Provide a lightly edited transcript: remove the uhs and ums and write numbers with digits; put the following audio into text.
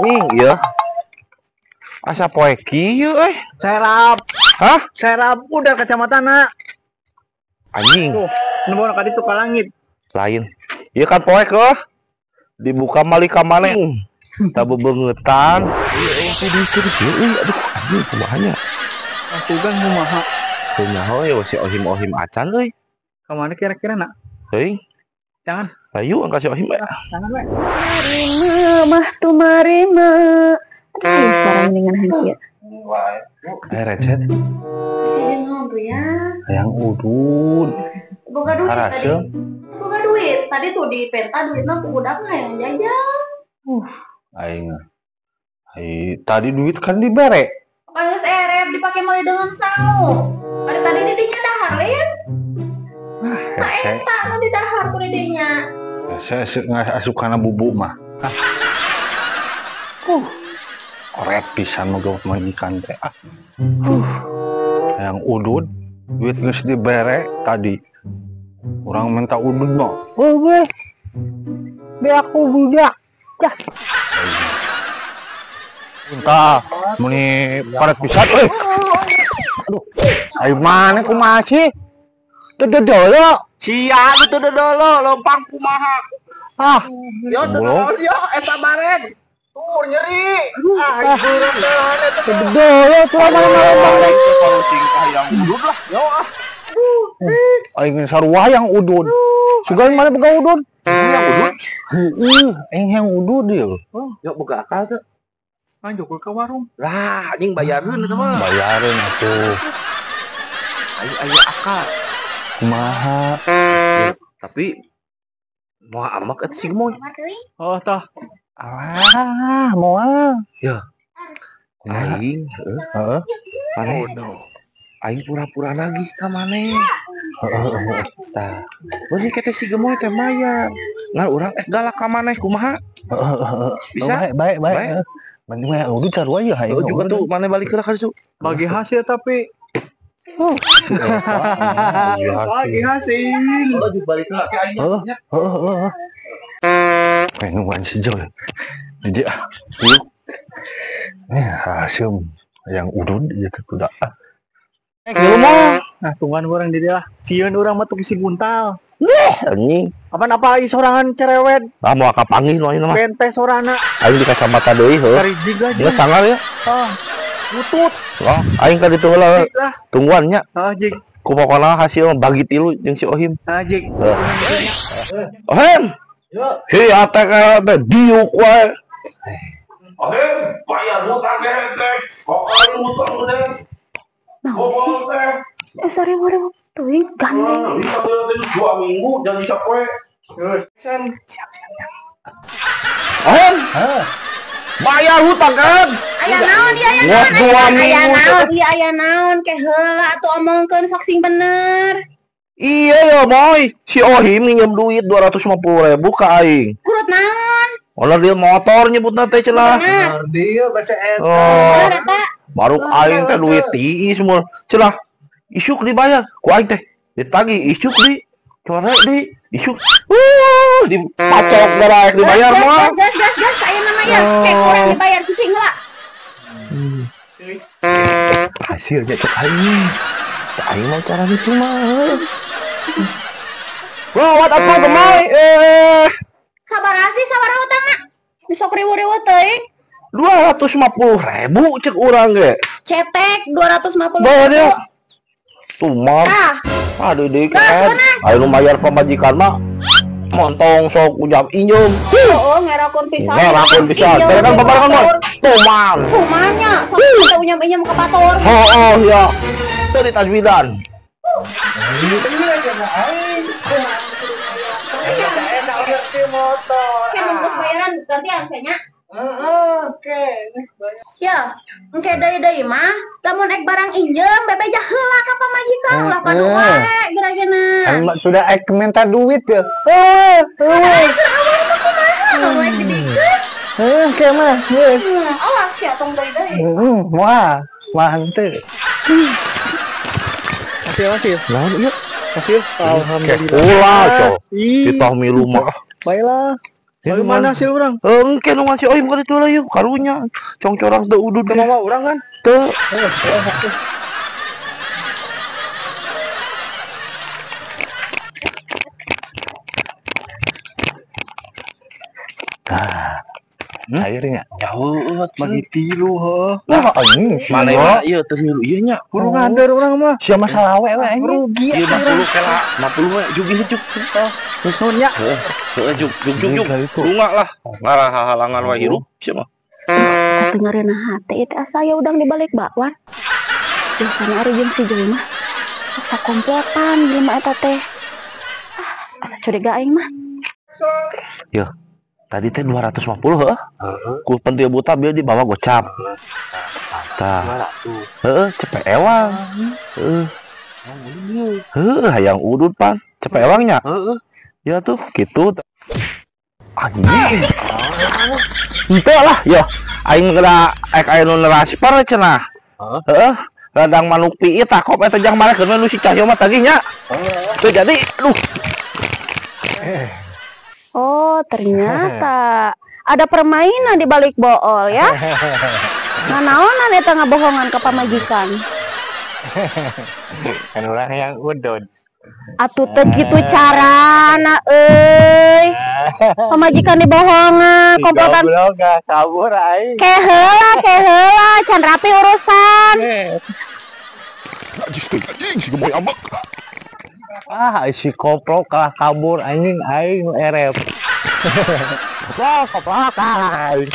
Ning ieu. Asa poe kieu euy. Serap. Hah? Serap udah kacamatana. Anjing. Tuh, nu ka ditu ka langit. Lain. Ieu kan poe keuh. Dibuka mali ka maneh. Tah bebeungetan. Euy, aduh anjing kumaha nya. Atuh kan kumaha? Teu nyaho ye si Ohim-ohim acan euy. Ka mana kira-kira nak? Heuing. Jangan. Ayo angka si Ohim we. Jangan we. Marima mah tu marima. Aduh, sekarang dengan hankia. Eh recet. Ya. Hayang udud. Boga duit tadi. Harasem. Boga duit. Tadi tuh di penta duitna ku budak hayang jajan. Aing. Ai tadi duit kan dibere. Geus erep dipake meuli dengan sangu. Ada tadi di dinya dahar lain. Nah, eta nu di dahar ku di dinya. Saya asup kana bubu mah. Koret pisan mah gawat majikan teh. Yang udud duit geus dibere tadi. Urang minta udud mah. Eueuh. Be aku budak. Dah. Entah, meni koret pisan euy. Aduh, ai mana kumaha sih? Teu dodolo. Sia nu teu dodolo lompang kumaha. Ah, yo teu dodolo yo eta baren. Tuh nyeri. Ah, teu dodolo tuh lama-lama. Kalau singkah yang udud lah. Yo ah. Aing sarua yang udud. Sugan mana boga udud? Yang udud? Heeh, aing yang udud ieu. Yo boga akal teu. Anjuk ke warung. Lah, anjing bayareun eta mah. Bayareun atuh. Ayo ayo akal. Kumaha? Tapi moal amak eta si Gemoy. Oh, tah. Alah, moal. Ya. Aing, heeh. Maneh. Oh no. Aing pura-pura nagih ka maneh. Heeh. Tah. Beuneuh teh si Gemoy teh mayar. Ngan urang galak ka maneh kumaha? Heeh. Bisa? Baik, baik, baik. Mending mah udud sarua ya hayang. Juga tuh maneh balik heula ka ditu. Bagi hasil tapi bagi hasil. Oh, dibalik heula ke aing. Heeh, heeh, heeh. Nungguan si Joy. Jadi ah, yuk. Hasil yang udud gitu kuda. Kieu mah. Nah, tungguan urang di dieu lah. Sieun urang mah tuh si guntal. Neh, anjing. Apaan apa ieu sorangan cerewet? Ah, moal kapanggih nu ayeuna mah. Bente sorana. Aing di kacamata deui heuh. Karijig lah. Geus sangar ya. Ah, butut. Wah, aing ka ditu heula. Tungguan nya. Heeh, jig. Ku pokona hasil bagi tilu jeung si Ohim. Heeh, jig. Ohim. Hei, atek teh diuk wae. Ohim, bayar hutang teh. Pokona hutang teh. Naon sih? Eh, sorry, waduh, tuh gandeng. 2 minggu jadi sapoe. Terus, siap, siap, siap. Ohim, bayar hutang kan? Aya naon, ieu aya naon, aya naon, ieu aya naon, ke heula atuh omongkeun sok sing bener. Iya ya, boy. Si Ohim minjem duit 250.000 ka aing. Kurut naon? Olah dia motor nyebutna teh celah. Bener dia bahasa eta. Oh. Baru aing teh duit tiis semua. Celah. Isuk dibayar. Ku aing teh ditagih isuk di corek di isuk. Dipacok daraek dibayar mah. Gas gas gas ayeuna mah ya. Kayak kurang dibayar cicing heula. Hasilnya cek aing. Aing mau cara gitu mah. Wah, atuh Gemoy. Sabar sih, sabar hutangna. Besok riwu-riwu teuing. 250.000 cek urang ge. Cetek 250.000. Tuh mah. Aduh deui kan. Ayo nu bayar pamajikan mah montong sok ujam injem. Heeh, ngerakeun pisan. Ngerakeun pisan. Teh kan babarengan mah. Tuman. Kumaha sok kita unyam injem ka batur. Heeh ya. Teu ditajwidan. Oke, bungkus bayaran gantian kayaknya. Oke. Ya, engke deui-deui mah lamun ek barang injem bebeja heula ka pamajikan ulah padu wae geura-geuna. Kan sudah ek minta duit ya. Heuh, heuh. Kumaha nu ek dibikeun? Heuh, ke mah, geus. Awas ya tong deui-deui. Heeh, moal, moal henteu. Hasil, hasil. Naon ieu? Hasil. Alhamdulillah. Ulah, sok. Ditah milu mah. Baiklah. Bagaimana sih urang? Engke nu ngan si Oim ka ditu lah yeuh karunya. Congcorang teu udud teu mawa urang kan? Teu. Ah. Airnya jauh bagi tilu heuh. Lah anjing mana ieu teu milu ieu nya. Kudu nganter urang mah. Sia masalah we we anjing. Rugi ieu 50 kela 50 we jug ieu jug. Geus nuhun nya. Heeh, heeh jug jug jug. Lunga lah. Ngarah halangan wae hirup sia mah. Atuh ngareuna hate teh asa ya udang dibalik bakwan. Biasana ari jeung si Joy mah sok sakomplotan jelema eta teh. Ah, asa curiga aing mah. Yeuh. Tadi teh 250 heuh. Ku pentil buta bieu dibawa gocap. Tah. Heeh, cepet ewang. Heeh. Heeh, hayang udud pan. Cepet ewangnya. Heeh. Ya tuh gitu. Anjing. Henteu lah, yo. Aing geura ek aya nu nerasper cenah. Heeh. Radang manuk piit takop eta jang marekeun nu si Cahyo mah tagih nya. Teu jadi, aduh. Oh, ternyata ada permainan di balik bool ya. Nah, naonan eta ngabohongan ke pamajikan. Kan urang yang udud. Atuh teu kitu carana euy. Pamajikan dibohongan, komplotan. Goblok gak kabur aing. Keheula, can rapi urusan. Anjing si Gemoy ambek. Ah, si koplok kalah kabur anjing aing nu erep. Koplok, koplok aing.